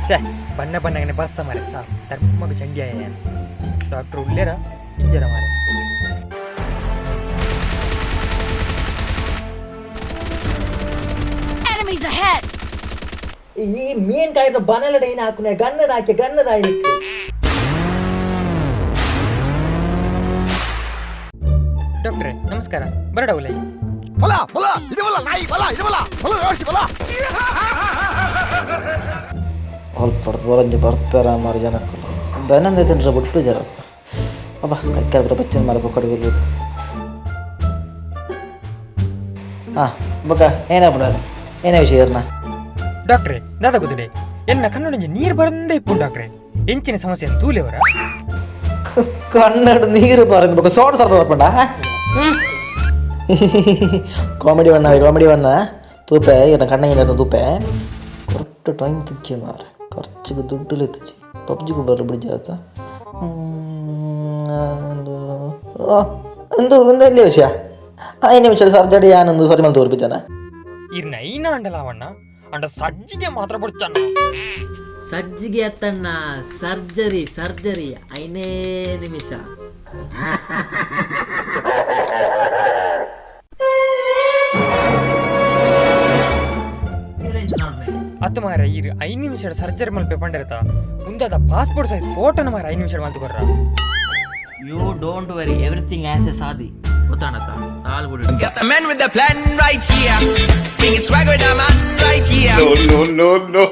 ಸೇ ಬಣ್ಣ ಬಣ್ಣಗನೆ ಬರ್ಸ ಮಾರೆ ಸಾ ಧರ್ಮಗ ಚಂಡಿಯಾಯ. ಡಾಕ್ಟರ್ ಉಲ್ಲೇರ ಇಂಜರ ಮಾರೆ? Enemies ahead! ಈ ಮೀನ್ ಕಾಯಿನ ಬನಲಡ ಏನ್ ಹಾಕುನೆ ಗನ್ನದ ಹಾಕಿ ಗನ್ನದ ಹಾಕಿ. ಡಾಕ್ಟ್ರೆ ನಮಸ್ಕಾರ, ಬರಡವಲ್ಲ? ಅಲ್ಪ ಬರಂಜಿ ಬರ್ಪೇರ ಮಾರು ಜನಕ್ಕಲು ಬೆನಂದ ತಿನ್ರ ಬುಡ್ಪೆ ಜರತ್ತ ಅಬ್ಬ ಕೈಕಾಲು ಬರ ಬಚ್ಚನ್ ಮಾರ ಬೊಕ್ಕಡೆ. ಹಾಂ ಬೊಕ್ಕ ಏನಾಪುಣ, ಏನೇ ವಿಷಯ ಇರ್ನ? ಡಾಕ್ಟ್ರೆ, ದಾದ ಗೊತ್ತುಡೆ, ಎನ್ನ ಕಣ್ಣೊಂಜಿ ನೀರು ಬರಂದೇ ಇಪ್ಪು ಡಾಕ್ಟ್ರೆ, ಎಂಚಿನ ಸಮಸ್ಯೆ ತೂಲೆವರ? ಕನ್ನಡ ನೀರು ಬರಂದು ಬೊಕ್ಕ ಸೋಡ ಸ್ವಲ್ಪ ಬರ್ಪಂಡ. ಕಾಮಿಡಿ ಬಣ್ಣ, ಕಾಮಿಡಿ ಬಣ್ಣ ತೂಪೆ ಇನ್ನ ಕಣ್ಣ ತೂಪೆ. ಕರೆಕ್ಟ್ ಟೈಮ್ ತಿಕ್ಕಿ ಮಾರ, ಖರ್ಚಿಗೆ ದುಡ್ಡು ಎತ್ತಿಜಿ, ಪಬ್ಜಿಗೆ ಬರಲು ಬಿಡಿ ಆತ. ಒಂದು ಒಂದು ಎಲ್ಲಿ ವಿಷಯ 5 ನಿಮಿಷ ಸರ್ಜರಿ ಯಾನೊಂದು ಸರಿ ಮಲ್ ತೋರ್ಪಿದ್ದಾನೆ. ಇರ್ನ ಐನ ಅಂಡಲಾವಣ್ಣ ಅಂಡ ಸಜ್ಜಿಗೆ ಮಾತ್ರ ಬುಡ್ಚಣ್ಣ. ಸಜ್ಜಿಗೆ ಅತ್ತಣ್ಣ, ಸರ್ಜರಿ ಸರ್ಜರಿ, ಐನೇ ನಿಮಿಷ. ಅತ್ತ ಮಾರ, ಇರು 5 ನಿಮಿಷ ಸರ್ಜರಿ ಮಲ್ಪೆ ಪಂಡಿರತ ಉಂದಾದ ಪಾಸ್ಪೋರ್ಟ್ ಸೈಜ್ ಫೋಟೋನ ಮಾರ 5 ನಿಮಿಷ ಮಲ್ತು ಕೊರ್ರ. You don't worry, everything as a ಸಾದಿ ಗೊತ್ತಾಣತ್ತ ತಾಲ್ ಬಿಡು. Got the man with the plan right here. Bringing swagger with the man right here. No, no, no.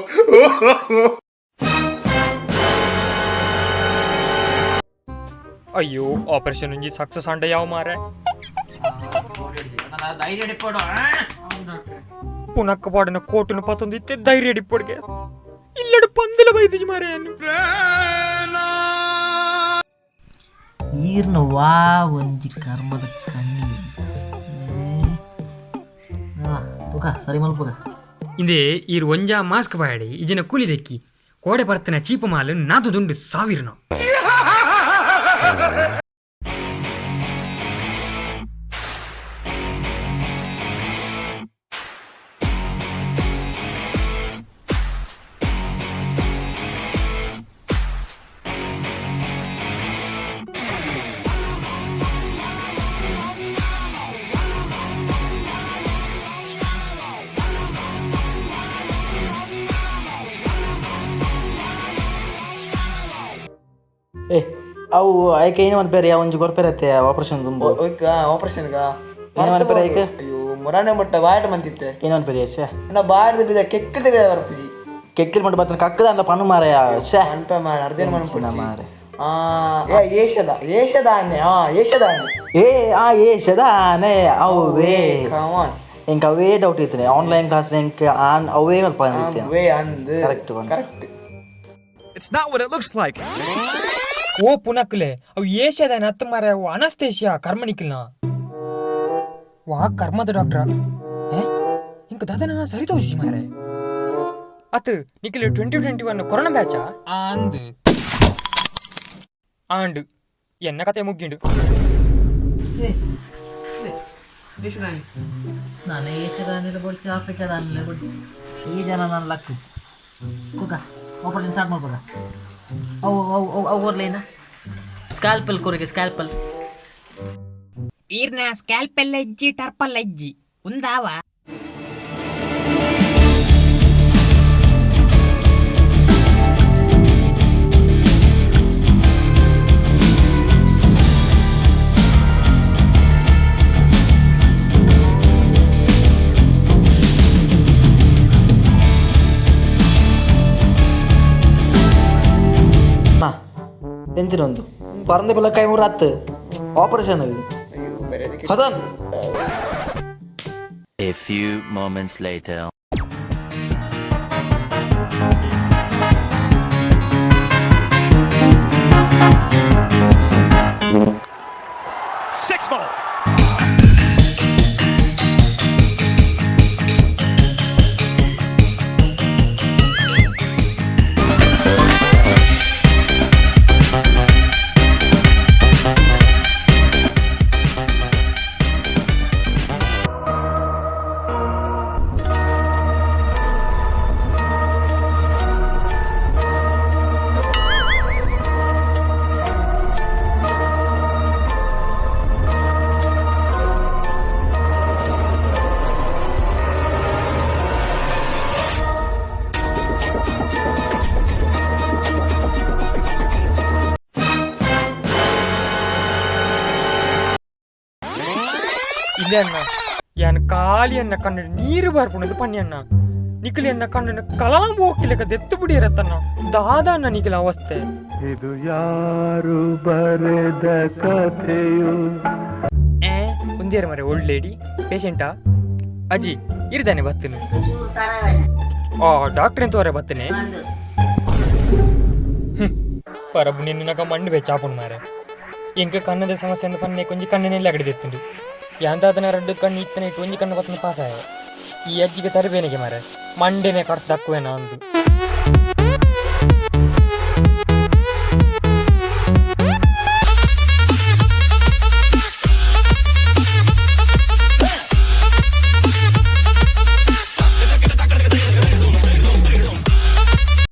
ಅಯ್ಯೋ, ಆಪರೇಷನ್ ಒಂಜಿ ಸಕ್ಸಸ್ ಅಂಡ ಯಾವ ಮಾರೆ. ಧೈರ್ಯ ಇಟ್ಕೊಡು. ಪುನಕ್ಕ ಪಾಡಿನ ಕೋಟುನ ಪತ್ತೊಂದು ಇತ್ತೆ ಧೈರ್ಯ ಇಪ್ಪೊಡ್ಗೆ ಇಲ್ಲಡು ಪಂದಿಲ ಬೈದಿಜಿ ಮಾರೆ. ಈರ್ನ ವಾ ಒಂಜಿ ಕರ್ಮದ ಕಣ್ಣಿ. ಪುಕ ಸರಿ ಮಲ್ಪುಗ. ಇಂದೇ ಈರು ಒಂಜಾ ಮಾಸ್ಕ್ ಬಾಯಡಿ ಇಜಿನ ಕೂಲಿ ದೆಕ್ಕಿ ಕೋಡೆ ಬರ್ತನ ಚೀಪ ಮಾಲು ನಾದು ದುಂಡು ಸಾವಿರನ. ಏ ಅವು ಐಕೆ ಏನು ಮನ್ಪೇರಿ, ಒಂಜಿ ಕೊರ್ಪೇರತ್ತೆ ಆಪರೇಷನ್ ತುಂಬ. ಆಪರೇಷನ್. ಏನು ಮನ್ಪೇರಿ ಐಕೆ? ಅಯ್ಯೋ, ಮೊರಾನೆ ಮಟ್ಟ ಬಾಯಟ ಮಂತಿತ್ತೆ. ಏನು ಮನ್ಪೇರಿ ಶೇ? ನಾ ಬಾಡ್ದ ಬಿದ ಕೆಕ್ಕದ ಬಿದ ಬರ್ಪುಜಿ. ಕೆಕ್ಕಿಲ್ ಮಟ್ಟ ಬತ್ತನ ಕಕ್ಕದ ಅಂಡ ಪನ್ನು ಮಾರಾಯ ಶೇ. ಅನ್ಪ ಮಾರ ಅರ್ಧೇನ ಮನ್ಪುಜಿ. ಮಾರೆ. ಆ ಏ ಏಷದ ಏಷದ ಆನೆ, ಆ ಏಷದ ಆನೆ. ಏ ಆ ಏ ಶದಾನೆ ಅವೇ. ಕಮ್ ಆನ್. ಎಂಕ್ ಅವೇ ಡೌಟ್ ಇತ್ತು, ಆನ್ಲೈನ್ ಕ್ಲಾಸ್ ಎಂಕ್ ಆನ್ ಅವೇ ಅಲ್ಪ ಅಂದಿತ್ತೆ. ವೇ ಅಂದ್. Correct one. Correct. It's not what it looks like. ಓ ಪುನಕ್ಲೆ, ಅವು ಏಷ್ಯಾದ ಅತ್ತ ಮಾರೆ, ಅವು ಅನಸ್ತೇಷಿಯಾ ಕರ್ಮನಿಕ್ಕಿಲ್ನ ವಾ ಕರ್ಮದ ಡಾಕ್ಟ್ರ. ಏ ಇಂಕ ದಾದನ ಸರಿ ತೋಜಿ ಮಾರೆ. ಅತ್ ನಿಖಿಲ್ 2021 ಕೊರೋನಾ ಬ್ಯಾಚಾ? ಅಂದು. ಆಂಡು ಎನ್ನ ಕತೆ ಮುಗ್ಗಿಂಡು. ನಾನು ಏಷ್ಯಾದಾನಿಲೆ ಬೊಡ್ಚಿ, ಆಫ್ರಿಕಾದಾನಿಲೆ ಬೊಡ್ಚಿ, ಈ ಜನ ನಾನು ಲಕ್ಕುಜಿ. ಕುಕ ಆಪರೇಷನ್ ಸ್ಟಾರ್ಟ್ ಮಾಡ್ಬೋದ? ಅವು ಅವು ಅವು ಅವು ಓರ್ಲೇನ ಸ್ಕ್ಯಾಲ್ಪಲ್ ಕೊರಿಗೆ, ಸ್ಕ್ಯಾಲ್ಪಲ್. ಈರ್ನ ಸ್ಕ್ಯಾಲ್ಪೆಲ್ಲ ಇಜ್ಜಿ, ಟರ್ಪಲ್ಲ ಇಜ್ಜಿ, ಉಂದಾವ? ನಾ ಎಂಚಿನ ಒಂದು ಪರಂದೆ ಬಿಲ್ಲ ಕೈ ಮೂರು ಹತ್ತು operation ಹದನ್. A few moments later. Six ball. ಒಂದೇ ಅಣ್ಣ, ಯಾನ್ ಖಾಲಿ ಅನ್ನ ಕಣ್ಣು ನೀರು ಬರ್ಪುಣದು ಪನ್ನಿ ಅಣ್ಣ. ನಿಖಿಲ್ ಎನ್ನ ಕಣ್ಣನ್ನು ಕಲಾಂ ಹೋಗ್ತಿಲೆಕ್ಕ ದೆತ್ತು ಬಿಡಿರತ್ತಣ್ಣ. ದಾದ ಅಣ್ಣ ನಿಖಿಲ ಅವಸ್ಥೆ? ಇದು ಯಾರು ಬರೆದ ಕಥೆಯು? ಏ, ಒಂದೇರು ಮರೆ, ಓಲ್ಡ್ ಲೇಡಿ ಪೇಷಂಟಾ? ಅಜ್ಜಿ ಇರ್ದಾನೆ ಬತ್ತನು. ಆ ಡಾಕ್ಟರ್ ಎಂತವರೆ ಬತ್ತನೆ. ಪರಬು ನಿನ್ನ ಮಣ್ಣು ಬೆಚ್ಚಾಪುಂಡು ಮಾರೆ. ಎಂಕ ಕಣ್ಣದ ಸಮಸ್ಯೆ ಅಂದ ಪನ್ನೆ ಕೊಂಜಿ ಕಣ್ಣನೆಲ್ಲ ಅಗಡಿದೆತ್ತುಂಡು. ಯಾಂದಾದನ ರಡ್ಡು ಕಣ್ಣು ಇತ್ತನೆ ಇಟ್ಟು ಒಂಜಿ ಕಣ್ಣು ಪತ್ತನ ಪಾಸಾಯ. ಈ ಅಜ್ಜಿಗೆ ತರಬೇನಿಗೆ ಮಾರೆ, ಮಂಡೆನೆ ಕಡ್ತಕ್ಕುವೆನ ಅಂದು.